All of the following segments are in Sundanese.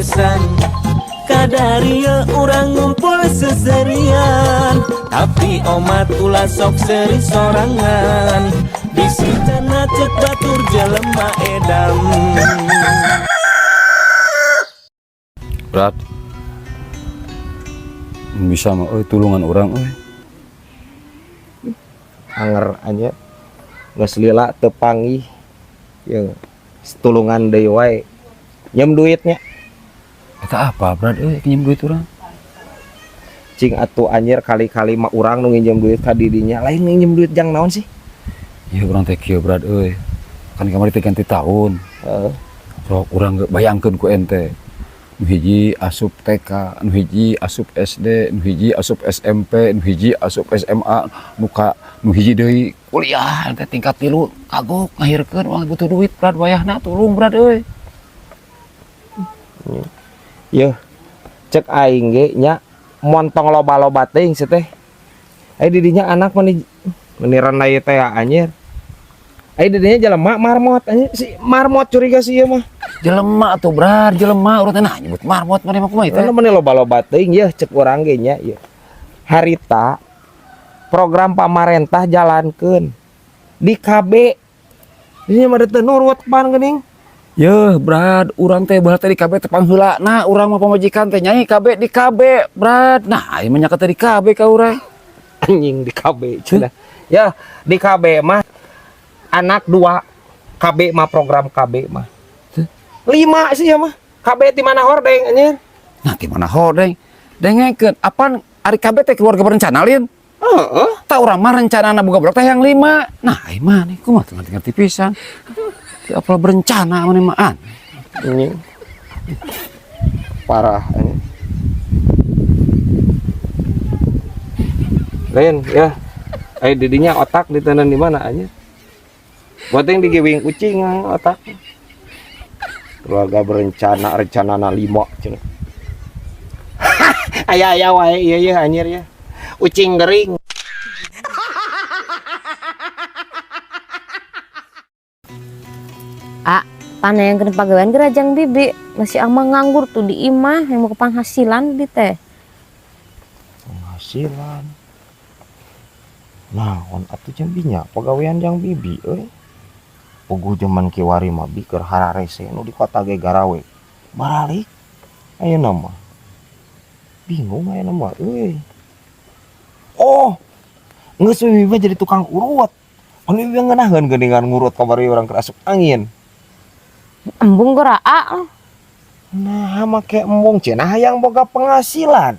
bebesan. Kadaria urang ngumpul seserian, tapi omat ulah sok seri sorangan. Bisi cenah cek batur jelema edam. Berat. Bisa mah euy tulungan urang euy. Anger aja geus lila teu panggih jeung tulungan deui wae nyem duitnya. Eta apa Brad euy pinjem duit urang? Cing atuh anjir, kali-kali mah urang nu nginjem duit ka didinya, lain nginjem duit jang naon sih? Ieu urang teh kieu, Brad euy. Kan kamari teh ganti tahun. Heeh. Sok urang ge bayangkeun ku ente. Nu hiji asup TK, nu hiji asup SD, nu hiji asup SMP, nu hiji asup SMA, nu ka nu hiji deui kuliah teh tingkat 3, kagok ngahirkeun urang butuh duit, Brad, wayahna tulung, Brad euy. Yeuh, cek aing ge nya montong loba-loba teuing sih teh. Ai didinya anak meni meni renai teh anjir. Ai didinya jelema marmot anjir, si marmot curiga sih ieu mah. Jelema atuh, Brad, jelema urang teh nah nyebut marmot maneh mah kumaha teh? Mana meni loba-loba teuing yeuh cek urang ge nya ieu. Harita program pamarentah jalankeun di KB. Dinya mah teu nurut pan geuning. Yeuh, Brad, urang teh baheula teh di KB teh pangheulana urang mah pamajikan teh nyai KB di KB, Brad. Nah, ieu mah nyaka teh di KB ka urang. Anjing di KB cenah. Ya, di KB mah anak 2, KB mah program KB mah. 5 sih ya mah. KB di mana hordeng anjir? Nah, di mana hordeng? Dengekeun, apaan ari KB teh keluarga berencana lin? Heeh. Tah urang mah rencanana boga budak teh yang 5. Nah, ieu mah nih kumaha teu ngerti-ngerti pisan. Teu apal berencana maneh mah an. Ini parah ini. Lain ya. Ai didinya otak ditenan di mana anjir? Buat yang digiwing kucing otak. Keluarga berencana rencanana 5 cenah. Aya aya wae ieu ieu anjir ya. Ucing gering. A, panah yang kena pagawean gerajang bibi masih amang nganggur tuh di imah yang mau ke penghasilan di teh. Penghasilan. Nah, on atuh jang binya pagawean jang bibi euy. Puguh jaman kiwari mah bi keur hararese nu di kota ge garawe. Baralik ayeuna mah. Bingung ayeuna mah euy. Oh, geus bibi mah jadi tukang urut. Pan bibi ngeunaheun geuningan ngurut kamari urang keur asup angin. Embung geura a. Nah, make embung cenah hayang boga penghasilan.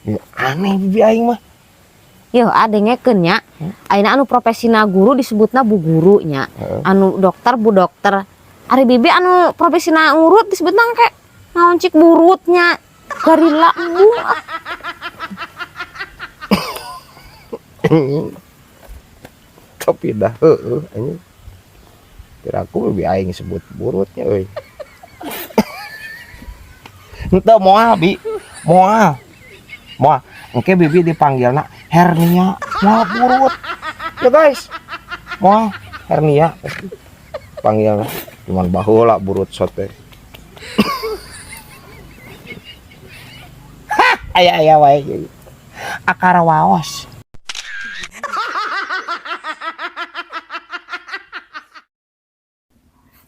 Ya, aneh bibi aing mah. Yeuh, adengekeun nya. Ayeuna anu profesina guru disebutna bu guru nya. Anu dokter bu dokter. Ari bibi anu profesina ngurut disebutna engke naon cik burutnya. Garila embung. Tapi dah heueuh anjing. Kira aku lebih aing sebut burutnya euy. Henteu moal bi, moal. Moal. Engke bibi dipanggilna hernia, moal burut. Ya guys. Moal hernia panggilna. Cuman baheula burut sote. Hah, aya-aya wae. Akar waos.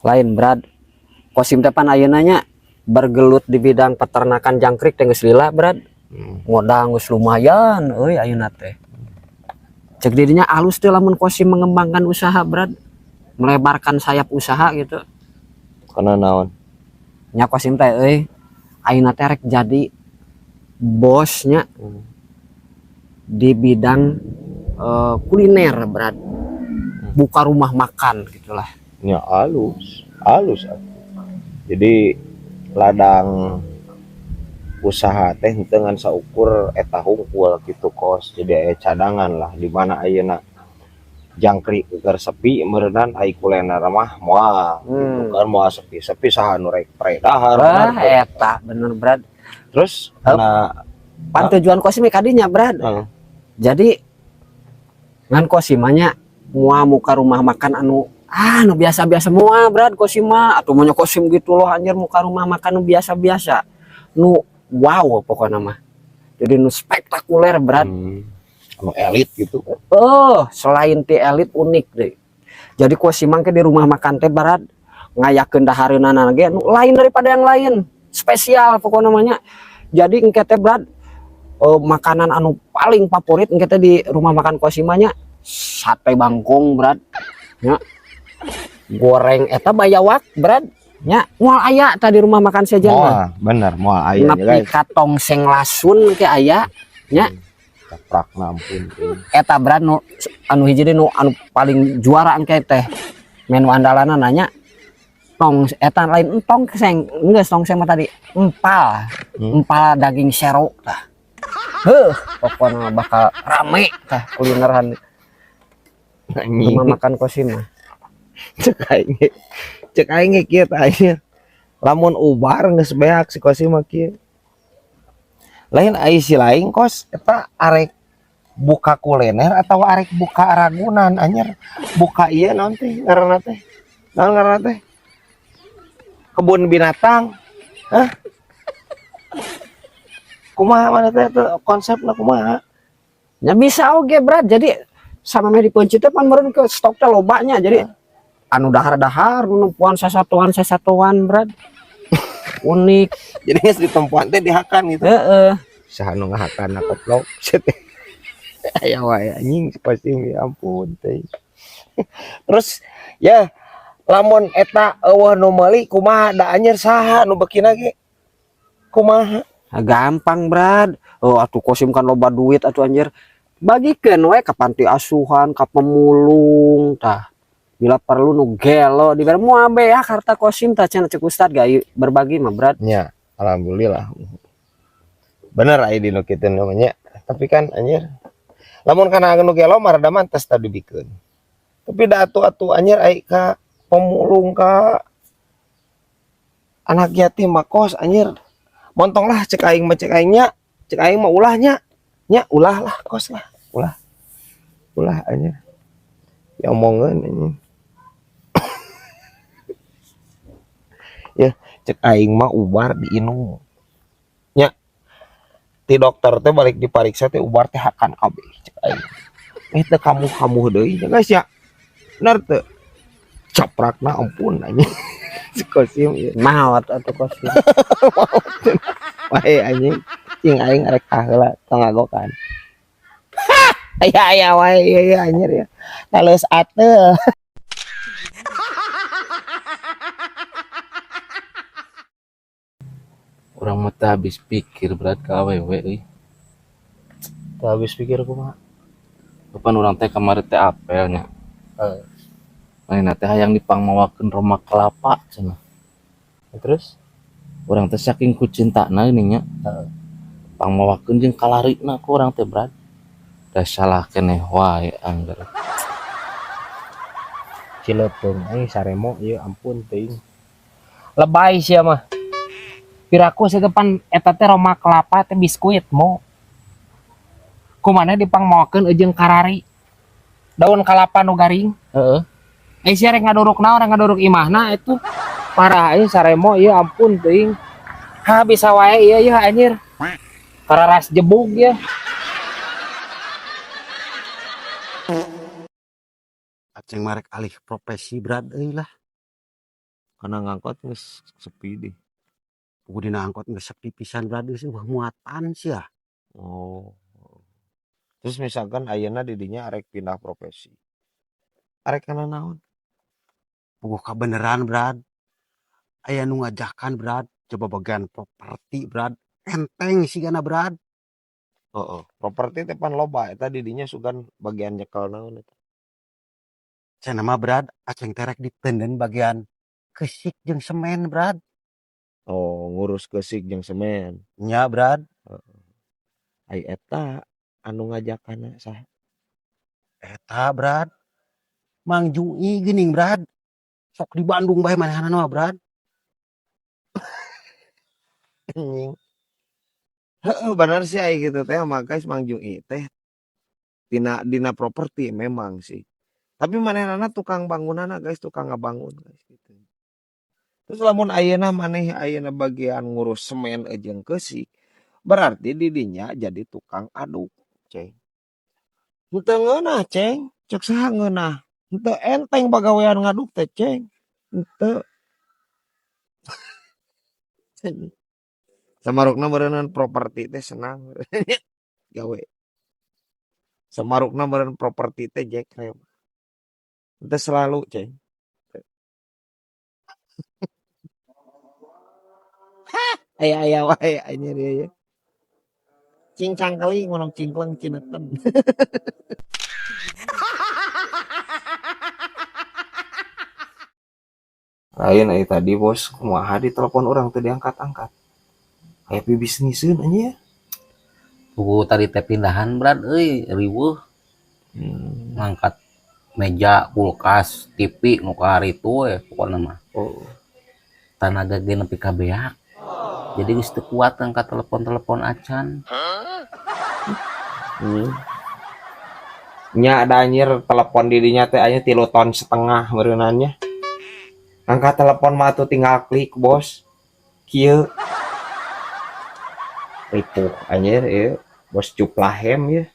Lain Brad, Kosim teh pan ayeuna nya bergelut di bidang peternakan jangkrik teh geus lila Brad. Ngodang geus lumayan euy ayeuna teh. Cek dirinya alus teh lamun Kosim mengembangkan usaha Brad, melebarkan sayap usaha gitu. Karena naon? Nya Kosim teh euy ayeuna teh rek jadi bosnya di bidang kuliner Brad. Buka rumah makan gitulah. Ya alus, alus atuh. Jadi ladang usaha teh henteu ngan saukur eta hungkul gitu kos. Jadi aya cadangan lah di mana ayeuna jangkrik keur sepi meureunnan ai kuliner mah moal gitu kan, moal sepi. Sepi saha nu rek pre dahar, Wah, bener. eta bener Brad. Terus Hup. karena pan tujuan Kosim kadinya Brad. Heeh. Jadi ngan Kosim mah nya moal muka rumah makan anu nu biasa-biasa moal Brad Kosim mah atuh mah nya Kosim gitu loh anjir muka rumah makan nu biasa-biasa. Nu wow pokoknya mah. Jadi nu spektakuler, Brad. Anu elit gitu. Oh, selain ti elit, unik deh. Jadi ku si Mang ke di rumah makan teh, Brad, ngayakeun dahareunana ge nu lain daripada yang lain. Spesial pokoknya namanya. Jadi engke teh, Brad, makanan anu paling favorit engke teh di rumah makan Kosim mah nya sate bangkong, Brad. Nya. Goreng eta bayawak, Brad. Nya, moal aya tadi rumah makan sejen mah. Moal, bener moal aya nya, Nepi guys. ka tongseng lasun ke aya nya. Caprakna ampun teuing. Eta, Brad, nu anu hiji deui nu anu paling juara engke teh menu andalanna nanya tong eta lain entong seng geus tongseng mah tadi empal. Empal daging sero tah. Heuh, pokoknya bakal rame tah kulineran Anjing. rumah makan Kosim mah. Cek aing ge. Cek aing ge kieu tah anjir. Lamun ubar geus beak si Kosim mah kieu. Lain ai si lain kos eta arek buka kuliner atau arek buka Ragunan, anjir. Buka ieu naon teh ngaranna teh? Naon ngaranna teh? Kebun binatang. Hah? Kumaha mana teh teh konsepna kumaha? Ya bisa oge, Brad. Jadi sama meh dikunci teh pan meureun ke stok teh lobanya. Jadi anu dahar-dahar nu nempuan sasatoan sasatoan, Brad. Unik. Jadi geus ditempuan teh dihakan gitu. Heeh. Saha nu ngahakan koplok. Aya wae anjing si Kosim, ya ampun teh. Terus ya lamun eta euweuh nu meuli kumaha da anjir, saha nu beukina ge? Kumaha? Nah, gampang, Brad. Oh, atuh Kosim kan loba duit atuh anjir. Bagikeun we ka panti asuhan, ka pemulung tah. Bila perlu nu gelo dibere, moal beak harta Kosim tah cenah cek ustad gak berbagi mah, Brad. Nya, alhamdulillah. Bener aya di nu kitu namanya. Tapi kan anjir lamun kana nu gelo mah rada mantes tadi dibikeun. Tapi da atuh-atuh anjir ai ka pemulung, ka anak yatim mah kos anjir. Montong lah cek aing mah, cek aingnya, cek aing mah ulahnya. Nya ulah lah kos lah, ulah. Ulah anjir. Ya omongan anjing. Ya cek aing mah ubar diinum. Nya ti dokter teh balik dipariksa teh ubar teh hakan kabeh cek aing. Eh teh kamu-kamu deui ya guys ya. Bener teu? Caprakna ampun anjing. Si Kosim ieu. Maot atuh Kosim. Wae anjing. Cing aing arek heula tong ngagokan. Aya aya wae ieu ieu anjir ya. Taleus ateul. Urang mah teu habis pikir, Brad, ka awewe euy. Teu habis pikir kumaha? Kapan urang teh kamari teh apel nya. Heeh. Manehna teh hayang dipangmawakeun roma kelapa cenah. Terus? Urang teh saking ku cintana geuning nya. Heeh. Pangmawakeun jeung kalarina ku urang teh, Brad. Da salah keneh wae angger. Cileupeng euy saremo ieu ampun teuing. Lebay sia mah. Piraku sia teh pan eta teh roma kelapa teh biskuit mo. Kumaneh dipangmawakeun jeung karari. Daun kalapa nu garing. Heeh. Eh sia rek ngaduruk naon, rek ngaduruk imahna itu. Parah euy saremo ieu ampun teuing. Ha bisa wae ieu ieu anjir. Kararas jebug ya. Aceng marek alih profesi, Brad, euy lah. Karena ngangkot geus sepi deh. Puguh dina angkot geus sepi pisan, Brad, geus euweuh muatan sia. Oh. Terus misalkan ayeuna di dinya arek pindah profesi. Arek kana naon? Puguh kabeneran, Brad. Aya nu ngajakan, Brad, coba bagian properti, Brad. Enteng sigana, Brad. Heeh, properti teh pan loba eta di dinya sugan bagian nyekel naon eta. Cenah mah, Brad, aceng teh rek ditenden bagian keusik jeung semen, Brad. Oh, ngurus keusik jeung semen. Nya, Brad. Heeh. Ai eta anu ngajakanna saha? Eta, Brad. Mang Jui geuning, Brad. Sok di Bandung bae manehna mah, Brad. Anjing. Heeh, bener sih ai kitu teh mah guys, Mang Jui teh dina properti memang sih. Tapi manehna tukang bangunanna guys, tukang ngabangun guys gitu. Terus lamun ayeuna maneh ayeuna bagian ngurus semen jeung keusik, berarti didinya jadi tukang aduk, Ceng. Henteu ngeunah, Ceng. Cek saha ngeunah? Henteu enteng bagawean ngaduk teh, Ceng. Henteu. Samarukna meureunnan properti teh senang gawe. Samarukna meureun properti teh jekrem. Henteu selalu, Ceng. Aya-aya wae anjir ieu ye. Cing cangkeling menong cingkleng cineten. Lain ai tadi bos kumaha di telepon urang teu diangkat-angkat. Aya pibisniseun anjir. Puguh tadi teh pindahan Brad euy, riweuh. Ngangkat meja, kulkas, TV nu karitu we pokona mah. Oh. Tanaga ge nepi ka beak. Jadi geus teu kuat ngangkat telepon-telepon acan. Nya ada anjir telepon didinya teh aya 3,5 ton meureunannya. Angkat telepon mah atuh tinggal klik bos. Kieu. Ripuh anjir ieu bos cuplahem ieu.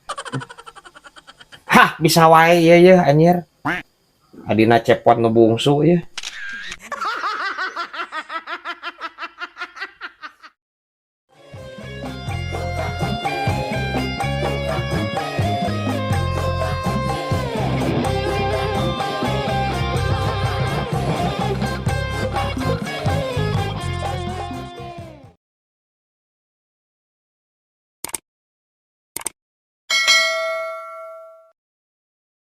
Hah, bisa wae ieu ye anjir. Adina cepot nu bungsu ieu.